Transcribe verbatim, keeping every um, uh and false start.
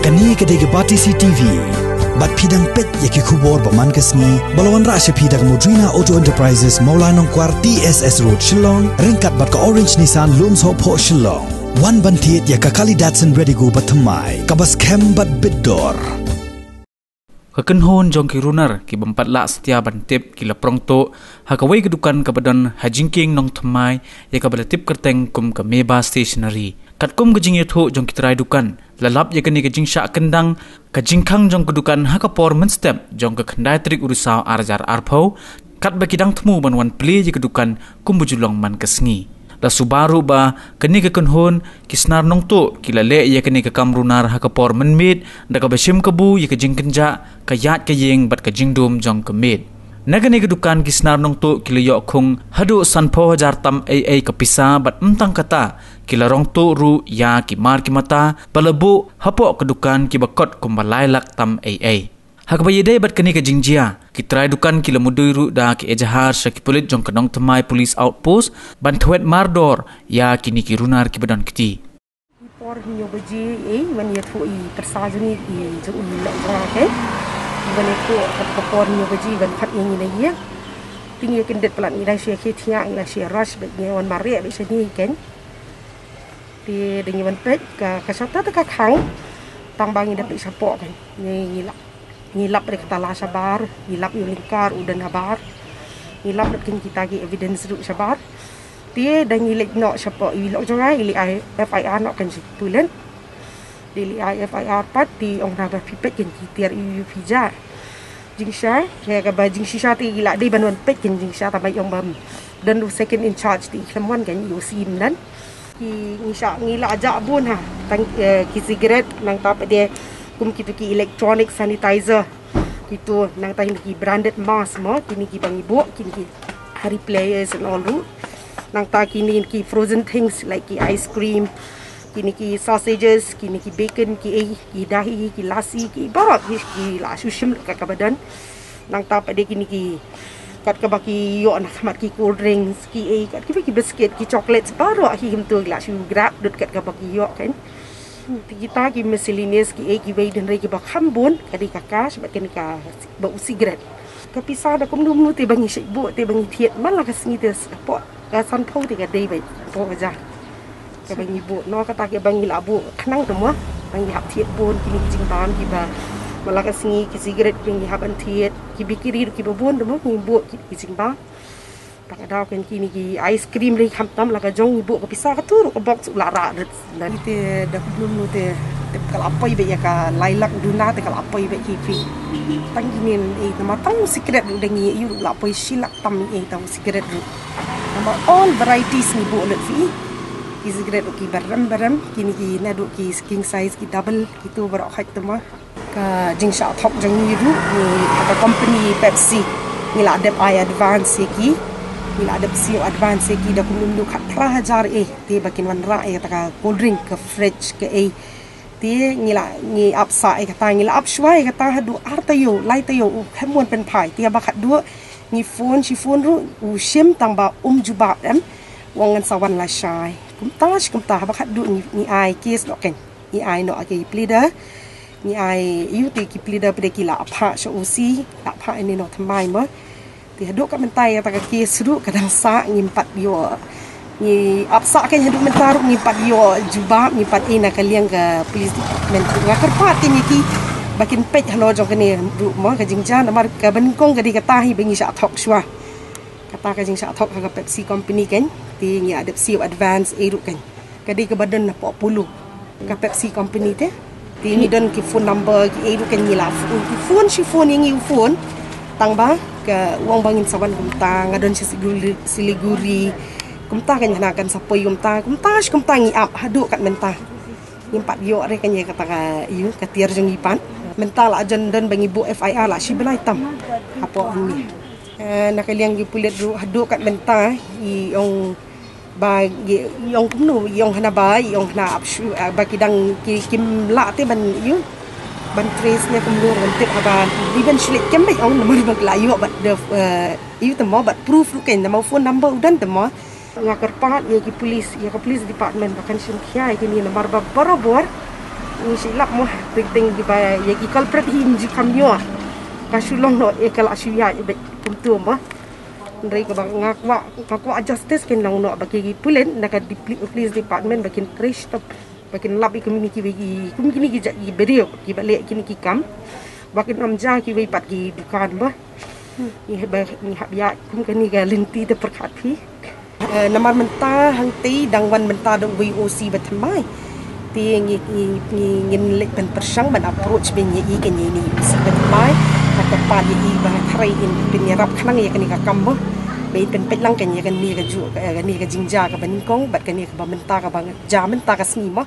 Kane ka dei ka Batesi T V. Bad phi dang peit ïa ki khubor ba man ka sngi ba la wanrah sha phi da ka Modrina Auto Enterprises, Mawlai Nongkwar, T S S Road, Shillong, ryngkat bad ka Orange Nissan, Lumshyiap, Shillong. Wan ban thied ïa ka Kali Datsun Redigo ba thymmai, kaba skhem bad bit dor. Ka kynhun jong ki runar ki bym pat lah satia ban tip ki la prong tuh ha kawei ka dukan kaba don ha jingkieng nongthymmai ïa kaba la tip kyrteng kum ka Meba Stationery. Katkum ka jingïathuh jong ki trai dukan, la lap ïa kane ka jingshah kyndang ka jingkhang jong ka dukan ha ka por mynstep jong ka khyndai tarik u Risaw ar hajar arphew, katba ki dang thmu ban wan plie ïa ka dukan kumba ju long man ka sngi. La suba ruh ba kane ka kynhun ki snar nongtuh ki la leh ïa kane ka kam runar ha ka por mynmiet, da kaba shim kabu ïa ka jingkynjah, ka ïaid ka ïeng bad ka jingdum jong ka miet. Na kane ka dukan ki snar nongtuh ki la ïoh khung haduh sanphew hajar tam ei ei ka pisa, bad ym tang kata, ki la rong tuh ruh ïa ki mar ki mata ba la buh hapoh ka dukan kiba kot kumba lai lak tam ei ei. Ha kaba ïadei bad kane ka jingjia, ki trai dukan ki la mudui ruh da ki ejahar sha ki pulit jong ka Nongthymmai Police Outpost ban thwet mardor ïa kine ki runar kiba don kti. Por hynñiew baje, eh, ban ïathuh ïa i pyrsa jong ngi, i jong i lok jong nga, eh. Ban ïathuh kat ka por hynñiew baje ban pat ïa ngi na ïa. Te ngi ïa kyndit palat, ngi dang shu ïa khie thiah, ngi dang shu ïa rush bad ngi wan mareh bad shane, eh. Te da ngi wan peit ka, ka shata te ka khang. Tang ba ngi da peit shapoh, eh. Ngi, ngi lap, ngi lap da ka tala shabar, ngi lap ïa u lyngkar u don habar. Ngi lap da kin kita ki evidence ruh shabar. Te da ngi leit noh shapoh i lok jong nga, i leit ai F I R noh kan shi pulen. Te i leit ai F I R pat, te ong na ba phi peit kan ki tiar ïa u phi ja. Jingshisha, kaba jingshisha te i la dei ban wan peit kan jingshisha, tang ba i ong ba don u second in charge, te i khlem wan kan i u sim nan. Ki ngi sha ngi la jah bun ha. Tang, eh, ki cigarette, nangta pat de kum kitu ki electronic sanitizer. Kitu, nangta kine ki branded mask mo, kine ki ba ngi buh, kine ki Hari Players and all ruh. Nangta kine ki frozen things like ki ice cream, kine ki sausages, kine ki bacon, ki ei, ki dahi, ki lassi, ki baroh, ki, ki la shu shim lut kat kaba don. Nangta pat de kine ki kat kaba ki ïoh na khmat, ki cold drinks, ki ei, kat kiba ki biscuit, ki chocolates, baroh hi him tu la shu grab lut kat kaba ki ïoh kan. Te kita ki miscellaneous ki ei kiwei de hynrei kiba kham bun ka dei ka cash bad kane kaba u cigarette. Ka pisa da kumno kumno te ba ngi shait buh te ba ngi thied man la ka sngi te hapoh ka sanphew te ka dei bad hapoh ka ja. Kaba ngi buh noh kata kaba ngi la buh khnang te mo ba ngi hap thied bun kine ki jingbam kiba man la ka sngi, ki cigarette ba ngi hap ban thied, ki bakery kiba bun te mo ngi buh ki, ki jingbam. Tang ka daw kan kine ki ice cream lei khamtam la ka jong ngi buh ka pisa katu ruh ka box u la rah rit. Te da kumno kumno te, te ka la poi beit ïa ka lai lak duna te ka la poi beit ki phi. Tang kine ei namar tang u cigarette ruh da ngi ïoh ruh la poi shi lak tam ei tang u cigarette ruh. Namar all varieties ngi buh lut phi. Ki cigarette ruh ki barem barem, kine ki naduh ki king size ki double kitu baroh hak te mo. Ka jingshah thok jong ngi ruh, ngi, ka company Pepsi ngi la dep ai advance ïa ki. Ngi la dep siew advance ïa ki da kumno kumno khatphra hajar ei, te ba kin wanrah ïa kata ka cold drink, ka fridge, ka ei. Te ngi la, ngi ap sah ïa kata, ngi la ap shuwa ïa kata haduh ar taïew, lai taïew, u khlem wan pynphai. Te ba khatduh ngi phone shi phone ruh u shim tang ba um jubab em. U ong ngan sa wan lashai. Kumta shi kumta, ba khatduh ngi, ngi ai case noh kan. Ngi ai noh ïa ki pleader. Ngi ai ïa u te ki pleader pat de ki la phah sha O C, la phah ïa i Nongthymmai mo. Te haduh ka mynta ïa kata ka case ruh ka dang sah, ngim pat ïoh. Ngi ap sah kan haduh mynta ruh ngim pat ïoh jubab, ngim pat ïoh na ka liang ka police department. Nga kyrpad kan ïa ki ba kin peit halor jong kane ruh mo ka jingjia namar kaba nyngkong ka dei kata hi ba ngi shah thok shuwa. Kata ka jingshah thok ha ka Pepsi company kan. Te ngi la dep siew advance ei ruh kan. Ka dei kaba don hapoh Apollo ka Pepsi company te. Te ngi don ki phone number ki ei ruh kan, ngi la phone, ki phone shi phone ïa ngi u phone. Tang ba ka u ong ba ngin sa wan kumta, nga don sha Siliguri, Siliguri. Kumta kan hana kan sa poi kumta, kumta shi kumta ngi ap haduh kat mynta. Ngim pat ïoh re kan ïa kata ka ïa ka tiar jong ngi pat. Mynta la jan don ba ngi buh F I R la shi bnai tam hapoh hangne. Eh, na ka liang ki pulit ruh haduh kat mynta i ong ba i ong kumno, i ong hana ba, i ong hana ap shu, ah, ba ki dang ki, kim lah te ban ïa ban trace ne kumno, ban tip haba dei ban shu leit kem ba i ong namar ba ki la ïoh bad the, eh, ïa te mo bad proof ruh kan namar phone number u don te mo. Nga kyrpad ïa ki police, ïa ka police department ba kan shim khia ïa kine namar ba barabor Ngi shu lap mo, teng teng kiba ïa ki culprit hi ngi ju kam ïoh. Ka shu long noh ïa ka la shu ïaid beit kumto mo. Hynrei kaba nga kwah, nga kwah justice kan long noh ba ki pulit na ka dep-, police department ba kin tracetop, ba kin lap ïa kine kiwei ki, kum kine ki jait ki briew kiba leh kine ki kam, ba kin ym jia kiwei pat ki dukan ba. Ngi hap, ngi hap ïaid kum kane ka lynti te pyrkhat phi. Eh, namar mynta hangtei dang wan mynta da uwei OC ba thymmai. Te ngi, ngi, ngi, ngin leit ban pyrshang ban approach ban ïa i kane i OC ba thymmai. Ka kyrpad ïa i ba khrei in pynïarap khnang ïa kane ka kam mo. Ba in pynpeit lang kane ïa kane ka ju, eh, kane ka jingjia kaba nyngkong bad kane kaba mynta kaba jia mynta ka sngi mo.